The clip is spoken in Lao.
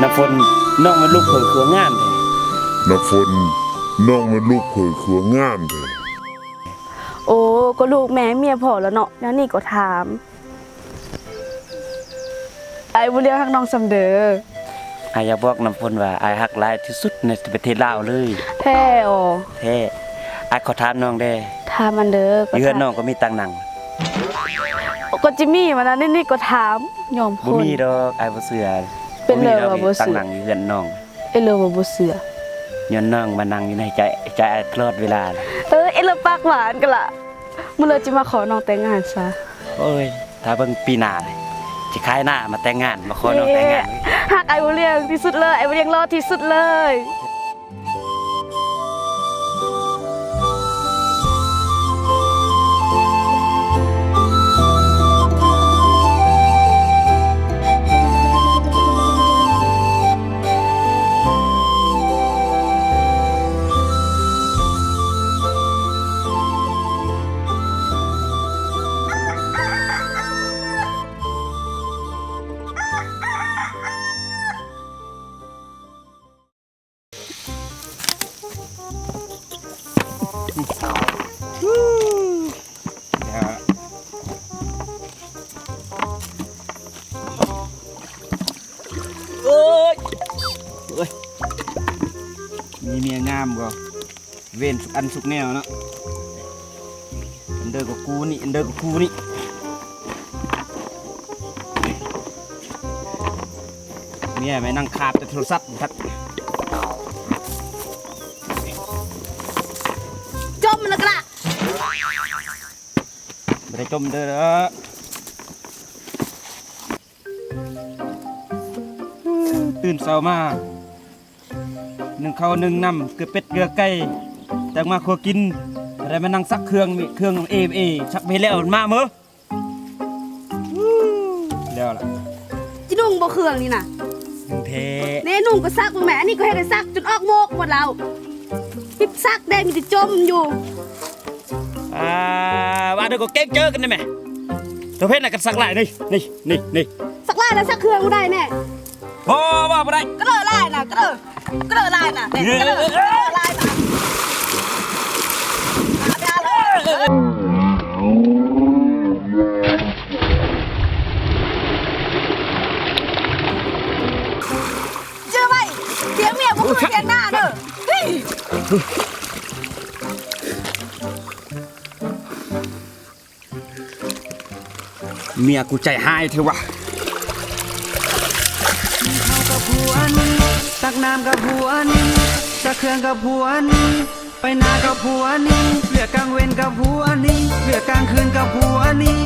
ນ້ຳຝົນ ນ້ອງແມ່ນລູກເຂີຍຄືງາມແທ້. ນ້ຳຝົນ ນ້ອງແມ່ນລູກເຜີຍຄືງາມແທ້. ໂອ້ ກໍລູກແມ່ເມຍພໍ່ລະເນາະ ແນວນີ້ກໍຖາມ. ອ້າຍບຸນລຽງຮັກນ້ອງສ່ຳເດີ. ອ້າຍຢາກບອກນ້ຳຝົນວ່າ ອ້າຍຮັກຫຼາຍທີ່ສຸດໃນປະເທດລາວເລີຍ. ແທ້ອໍ? ແທ້. ອ້າຍຂໍຖາມນ້ອງແດ່. ຖາມອັນເດີ. ຢູ່ເຮືອນນ້ອງກໍມີຕັ່ງນັ່ງ? ກໍຈະມີວ່ານະ ນີ້ກໍຖາມ ຍອມຄົນ. ບໍ່ມີດອກ ອ້າຍບໍ່ເຊື່ອ. ເປັນເລີວ່າບໍ່ເຊື່ອ? ຕັ່ງນັ່ງຢູ່ເຮືອນນ້ອງ. ເອເລີວ່າບໍ່ເຊື່ອ. ຍ້ອນນ້ອງມານັ່ງຢູ່ໃນໃຈ ໃຈອ້າຍຕະຫຼອດເວລາ. ເອີ ເອເລີປາກຫວານກະລະ. ມື້ເລີຊິມາຂໍນ້ອງແຕ່ງງານຊະ. ໂອ້ຍ ຖ້າເບິ່ງປີໜ້າ ຊິຂາຍນາມາແຕ່ງງານ ມາຂໍນ້ອງແຕ່ງງານ. ເອີ ຮັກອ້າຍບຸນລຽງທີ່ສຸດເລີຍ ອ້າຍບຸນລຽງຫຼໍ່ທີ່ສຸດເລີຍ. ໂອ້ຍ ໂອ້ຍ ມີເມຍງາມບໍ່? ເວນສຸກອັນສຸກແນວເນາະ. ອັນເດີກໍກູນີ້ ອັນເດີກໍກູນີ້. ເມຍແມ່ນັ່ງຄາບແຕ່ໂທລະສັບຄັກ. ຈົ່ມລະກະລະ. ບໍ່ໄດ້ຈົ່ມເດີ. ຕື່ນເຊົ້າມາ ໜຶ້ງເຂົ້າໜຶ້ງນ້ຳ ເກືອເປັດເກືອໄກ່ ຈັ່ງມາຄົວກິນ. ບໍ່ໄດ້ມານັ່ງຊັກເຄື່ອງ ເຄື່ອງເອເອ ຊັກໄປແລ້ວມາເມີ. ແລ້ວລະ ຊິນຸ່ງບໍ່ເຄື່ອງນີ້ນະ? ນຸ່ງແທ້. ແນ່ ນຸ່ງກໍຊັກເບິ່ງແໝ. ອັນນີ້ກໍເຮັດໃຫ້ຊັກຈົນອອກໂມກໝົດແລ້ວ. ຊິຊັກໄດ້ ມີແຕ່ຈົ່ມຢູ່. ອ່າ ວ່າເດີກໍເກງເຈີກັນໄດ້ແມ. ຕົວເພັດນະກັນຊັກຫຼາຍນີ້ ນີ້ ນີ້ ນີ້. ຊັກຫຼາຍແລ້ວຊັກເຄື່ອງບໍ່ໄດ້ແມ. ບໍ່ ບໍ່ ບໍ່ໄດ້. ກະເລີຫຼາຍນະ ກະເລີ ກະເລີຫຼາຍນະ ກະເລີຫຼາຍນະ. ເຈີໄວ້ ຖຽງເມຍບໍ່ຄືຖຽງໜ້າເດີ. ເມຍກູໃຈຮ້າຍແທ້ວະ. ກິນເຂົ້າກັບຜົວນີ້ ຕັກນ້ຳກັບຜົວນີ້ ຊັກເຄື່ອງກັບຜົວນີ້ ໄປນາກັບຜົວນີ້ ວຽກກາງເວັນກັບຜົວນີ້ ວຽກກາງຄືນກັບຜົວນີ້.